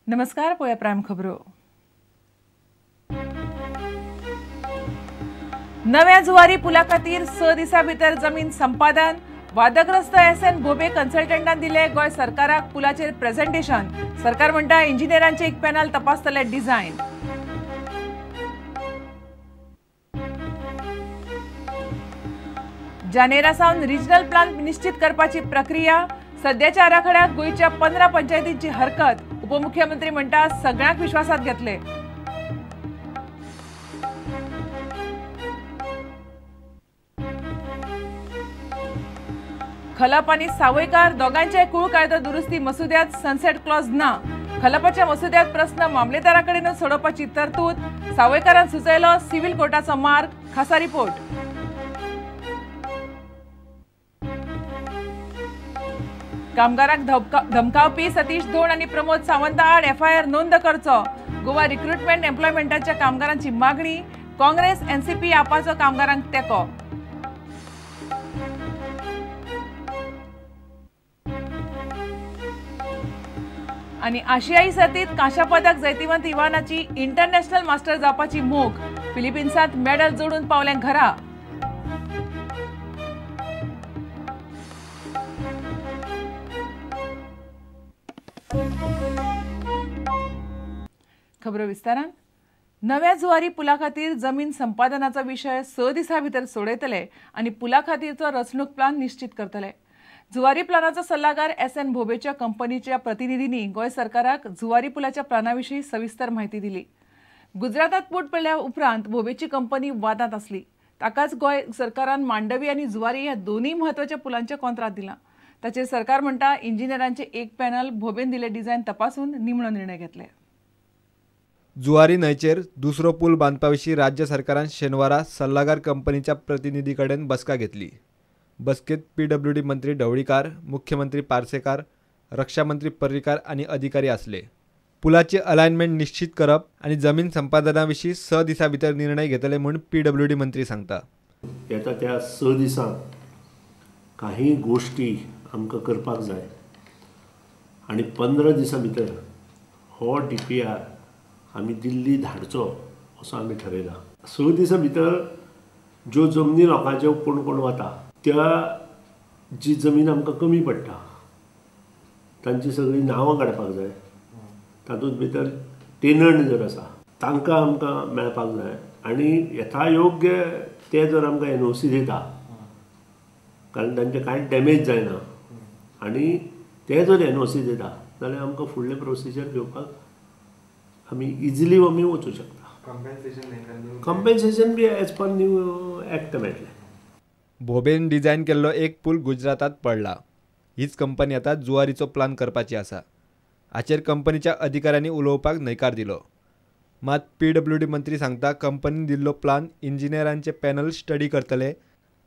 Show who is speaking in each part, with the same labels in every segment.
Speaker 1: नमस्कार, पळोवया प्रायम खबरो. नव्या जुवारी पुला खातीर 6 दिसां भितर जमीन संपादन. वादग्रस्त एस.एन. भोबे कन्सल्टंटान दिले गोंय सरकाराक पुलाचेर प्रेझेंटेशन. सरकार म्हणटा इंजिनियरांचे एक पॅनल तपासतले डिझायन. जानेरा सावन रिजनल प्लान निश्चित करपाची प्रक्रिया. सध्याच्या आराखड्याक गोंयच्या 15 पंचायतींची हरकत. उपमुख्यमंत्री म्हणटा सगळ्यांक विश्वासात घेतले. खलप आनी सावयकार दोगांच्याय कुळ कायदो दुरुस्ती मसुद्यात सनसेट क्लॉज ना. खलपाच्या मसुद्यात प्रस्न मामलेदारा कडेनूच सोडोवपाची तरतूद. सावयकारान सुचयलो सिव्हिल कोर्टाचो मार्ग. खासा रिपोर्ट. कामगारांक धमकावपी सतीश धोंड आनी प्रमोद सावंता आड एफआयआर नोंद करचो. गोवा रिक्रुटमेंट एम्प्लॉयमेंटाच्या कामगारांची मागणी. काँग्रेस एनसीपी आपाचो कामगारांक तेंको. आनी आशियाई सर्तीत कांश्या पदक जैतिवंत इवानाची इंटरनॅशनल मास्टर जावपाची मोख. फिलिपिन्सांत मेडल जोडून पावलें घरा. खबरो विस्तारान. नव्या जुवारी पुला खातीर जमीन संपादनाचो विशय 6 दिसां भितर सोडयतले आनी पुला खातीरचो रचणूक प्लान निश्चित करतले. जुवारी प्लानाचो सल्लागार एस.एन. भोबेच्या कंपनीच्या प्रतिनिधींनी गोंय सरकाराक जुवारी पुलाच्या प्लाना विशीं सविस्तर म्हायती दिली. गुजरातांत पूट पडल्या उपरांत भोबेची कंपनी वादांत आसली. ताकाच गोंय सरकारान मांडवी आनी जुवारी ह्या दोनूय म्हत्वाच्या पुलांचें कॉन्त्रात दिलां. ताचेर सरकार म्हणटा इंजिनियरांचे एक पॅनल भोबेन दिले डिझायन तपासून निमणो निर्णय घेतले.
Speaker 2: जुवारी न्हंयचेर दुसरो पूल बांदपा विशीं राज्य सरकारान शेनवारा सल्लागार कंपनीच्या प्रतिनिधी कडेन बसका घेतली. बसकेत पीडब्ल्यूडी मंत्री ढवळीकार, मुख्यमंत्री पार्सेकार, रक्षामंत्री पर्रीकार आनी अधिकारी आसले. पुलाची अलायनमेंट निश्चित करप आनी जमीन संपादना विशीं 6 दिसां भितर निर्णय घेतले म्हूण पीडब्ल्यूडी मंत्री सांगता.
Speaker 3: येता त्या 6 दिसांक काही गोष्टी आमकां करपाक जाय आनी 15 दिसां भितर हो डीपीआर आमी दिल्ली धाडचो असो आमी ठरयला. 6 दिसां भितर ज्यो जमनी लोकांच्यो कोण कोण वता त्या जी जमीन आमकां कमी पडटा तांची सगळीं नांवां काडपाक जाय. तातूंत भितर टेनंट जर आसा तांकां आमकां मेळपाक जाय आनी यथायोग्य ते जर आमकां एनओसी दिता, कारण तांचें कांय डॅमेज जायना आनी ते जर एनओसी दिता जाल्यार आमकां फुडलें प्रोसिजर घेवपाक आमी इजिली आमी वचूं शकता. कॉम्पेन्सेशन बी एज पर न्यू एक्ट मेळटलें.
Speaker 2: भोबेन डिझायन केल्लो एक पूल गुजरातांत पडला. हीच कंपनी आतां जुवारीचो प्लान करपाची आसा. हाचेर कंपनीच्या अधिकाऱ्यांनी उलोवपाक न्हयकार दिलो. मात पीडब्ल्यूडी मंत्री सांगता कंपनीन दिल्लो प्लान इंजिनियरांचे पॅनल स्टडी करतले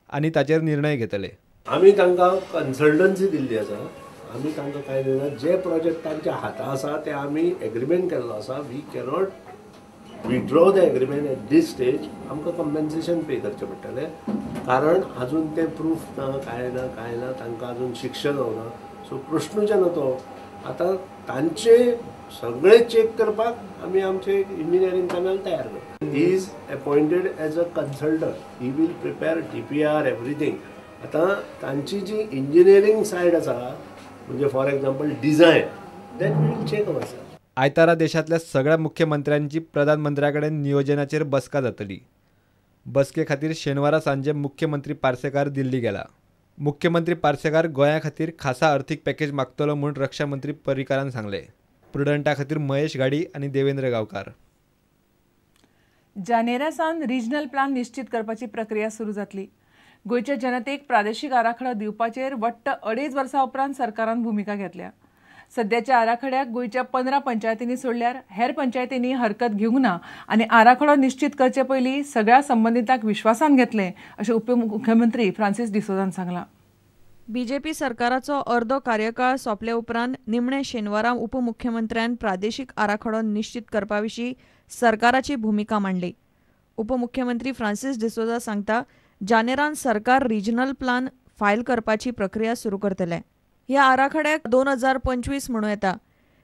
Speaker 2: आनी ताचेर निर्णय घेतले.
Speaker 3: आमी तांकां कन्सल्टन्सी दिल्ली आसा. आमी तांकां कांय दिना. जे प्रोजेक्ट तांच्या हाता आसा ते आमी एग्रीमेंट केल्लो आसा. We cannot withdraw the agreement at this stage. आमकां कॉम्पेन्सेशन पे करचें पडटलें, कारण अजून तें प्रूफ ना, कांय ना, कांय ना, तांकां अजून शिक्षा जावना. सो प्रश्नूच येना तो. आतां तांचे सगळे चॅक करपाक आमी आमचे इंजिनियरींग पॅनल तयार करता. He is appointed as a consultant. He will prepare DPR everything. आतां तांची जी इंजिनियरींग सायड आसा म्हणजे for example design, that we will check our self.
Speaker 2: आयतारा देशांतल्या सगळ्या मुख्यमंत्र्यांची प्रधानमंत्र्या कडेन नियोजनाचेर बसका जातली. बसके खातीर शेनवारा सांजे मुख्यमंत्री पार्सेकार दिल्ली गेला. मुख्यमंत्री पार्सेकार गोंया खातीर खासा अर्थीक पॅकेज मागतलो म्हूण रक्षामंत्री पर्रीकारान सांगलें. प्रुडंटा खातीर महेश घाडी आनी देवेंद्र गांवकार.
Speaker 1: जानेरा सावन रिजनल प्लान निश्चित करपाची प्रक्रिया सुरू जातली. गोंयच्या जनतेक प्रादेशीक आराखडो दिवपाचेर वट्ट 2.5 वर्सां उपरांत सरकारान भुमिका घेतल्या. सध्याच्या आराखड्याक गोंयच्या 15 पंचायतींनी सोडल्यार हेर पंचायतींनी हरकत घेवंक ना आनी आराखडो निश्चित करचे पयलीं सगळ्या संबंदितांक विश्वासान घेतलें अशें उपमुख्यमंत्री फ्रांसीस डिसोझान सांगलां.
Speaker 4: बीजेपी सरकाराचो अर्दो कार्यकाळ सोंपले उपरांत निमणे शेनवारा उपमुख्यमंत्र्यान प्रादेशीक आराखडो निश्चित करपा विशीं सरकाराची भुमिका मांडली. उपमुख्यमंत्री फ्रांसीस डिसोझा सांगता, जानेरान सरकार रिजनल प्लान फायल करपाची प्रक्रिया सुरू करतले. ह्या आराखड्याक 2025 म्हणूं येता.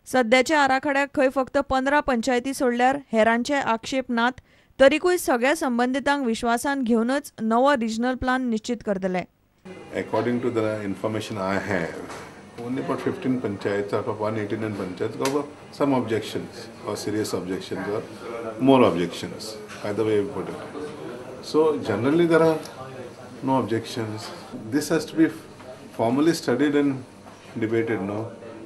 Speaker 4: सध्याच्या आराखड्याक खंय फक्त 15 पंचायती सोडल्यार हेरांचे आक्षेप नात, तरीकूय सगळ्या संबंदितांक विश्वासान घेवनच नवो रिजनल प्लान निश्चित करतले.
Speaker 5: According to the information I have, only about 15 panchayats out of 189 panchayats got some objections or serious objections or more objections, either way you put it. So generally there are no objections. This has to be formally studied and debated, no?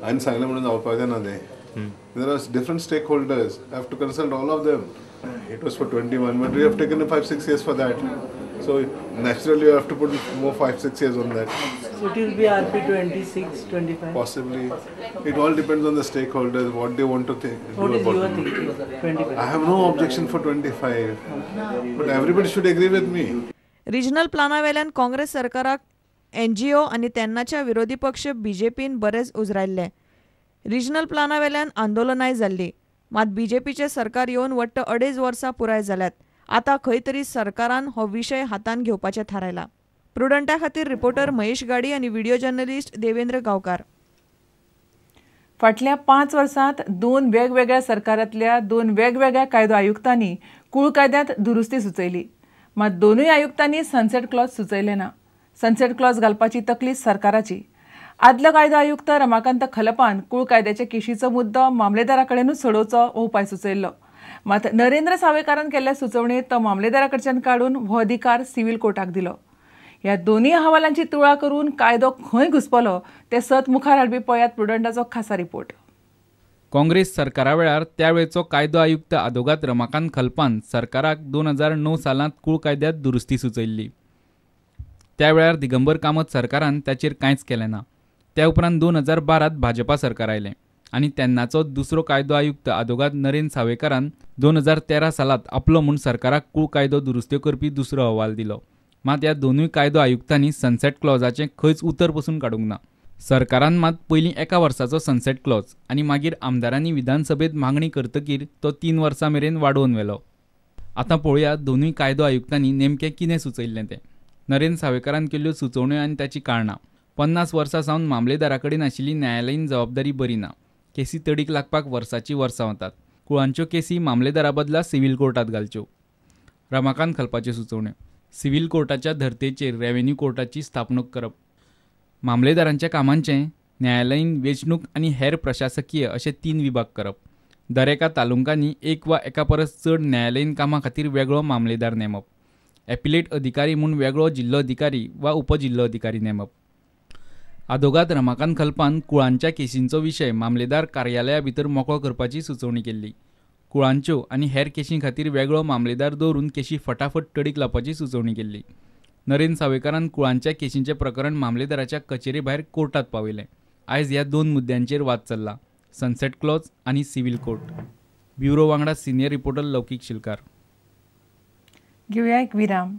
Speaker 5: And सांगलें म्हणून जावपाचें ना तें. There are different stakeholders. I have to consult all of them. It was for 21, but we have taken 5-6 years for that. So naturally you have to put more 5-6 years on that.
Speaker 6: So it will be RP 26, 25?
Speaker 5: Possibly. It all depends on the stakeholders, what they want to think.
Speaker 6: What is your thinking? 25?
Speaker 5: I have no objection for 25. But everybody should agree with me.
Speaker 4: Regional प्लाना वेल्यान काँग्रेस सरकाराक NGO आनी तेन्नाच्या विरोधी पक्ष बीजेपीन बरेच उजरायल्ले. Regional प्लाना वेल्यान आंदोलनाय जाल्ली. मात बीजेपीचे सरकार येवन वट्ट 2.5 वर्सां पुराय जाल्यात. आतां खंय तरी सरकारान हो विशय हातान घेवपाचें थारायला. प्रुडंटा खातीर रिपोर्टर महेश गाडी आनी व्हिडिओ जर्नलिस्ट देवेंद्र गांवकार.
Speaker 1: फाटल्या 5 वर्सांत 2 वेगवेगळ्या सरकारांतल्या 2 वेगवेगळ्या कायदो आयुक्तांनी कूळ कायद्यांत दुरुस्ती सुचयली. मात दोनूय आयुक्तांनी सनसेट क्लॉज सुचयलें ना. सनसेट क्लॉज घालपाची तकली सरकाराची. आदलो कायदो आयुक्त रमाकांत खलपान कूळ कायद्याच्या केशीचो मुद्दो मामलेदारा कडेनूच सोडोवचो हो उपाय सुचयल्लो. मात नरेंद्र सावयकारान केल्ल्या सुचोवणेंत तो मामलेदारा कडच्यान काडून हो अधिकार सिव्हील कोर्टाक दिलो. ह्या दोनूय अहवालांची तुळा करून कायदो खंय घुसपलो तें सत मुखार हाडपी पळयात प्रुडंटाचो खासा रिपोर्ट.
Speaker 7: काँग्रेस सरकारा वेळार त्यावेळचो कायदो आयुक्त आदोगाद रमाकांत खलपान सरकाराक 2009 सालांत कूळ कायद्यांत दुरुस्ती सुचयल्ली. त्या वेळार दिगंबर कामत सरकारान ताचेर कांयच केलें ना. त्या उपरांत 2012 भाजपा सरकार आयलें आनी तेन्नाचो दुसरो कायदो आयुक्त आदोगाद नरेंद्र सावयकारान 2013 सालांत आपलो म्हूण सरकाराक कूळ कायदो दुरुस्त्यो करपी दुसरो अहवाल दिलो. मात ह्या दोनूय कायदो आयुक्तांनी सनसेट क्लॉजाचें खंयच उतर पसून काडूंक ना. सरकारान मात पयलीं 1 वर्साचो सनसेट क्लॉज आनी मागीर आमदारांनी विधानसभेत मागणी करतकीर तो 3 वर्सां मेरेन वाडोवन व्हेलो. आतां पळोवया दोनूय कायदो आयुक्तांनी नेमकें कितें सुचयल्लें तें. नरेंद्र सावयकारान केल्ल्यो सुचोवण्यो आनी ताची कारणां. 50 वर्सां सावन मामलेदारा कडेन आशिल्ली न्यायालयीन जबाबदारी बरी ना. केसी तडीक लागपाक वर्साची वर्सां वतात. कुळांच्यो केसी मामलेदारा बदला सिव्हील कोर्टात घालच्यो. रमाकांत खलपाच्यो सुचोवण्यो. सिव्हील कोर्टाच्या धर्तेचेर रेव्हेन्यू कोर्टाची स्थापणूक करप. मामलेदारांच्या कामांचें न्यायालयीन, वेंचणूक आनी हेर प्रशासकीय अशे 3 विभाग करप. दरेका तालुकांनी 1 वा 1 परस चड न्यायालयीन कामां खातीर वेगळो मामलेदार नेमप. एपिलेट अधिकारी म्हूण वेगळो जिल्लो अधिकारी वा उपजिल्लो अधिकारी नेमप. आदोगाद रमाकांत खलपान कुळांच्या केशींचो विशय मामलेदार कार्यालया भितर मोकळो करपाची सुचोवणी केल्ली. कुळांच्यो आनी हेर केशीं खातीर वेगळो मामलेदार दवरून केशी फटाफट तडीक लावपाची सुचोवणी केल्ली. नरेंद्र सावयकारान कुळांच्या केशींचें प्रकरण मामलेदाराच्या कचेरे भायर कोर्टात पावयलें. आयज ह्या 2 मुद्द्यांचेर वाद चल्ला, सनसेट क्लॉज आनी सिव्हील कोर्ट. ब्युरो वांगडा सिनियर रिपोर्टर लौकीक शिलकार.
Speaker 1: घेवया एक विराम.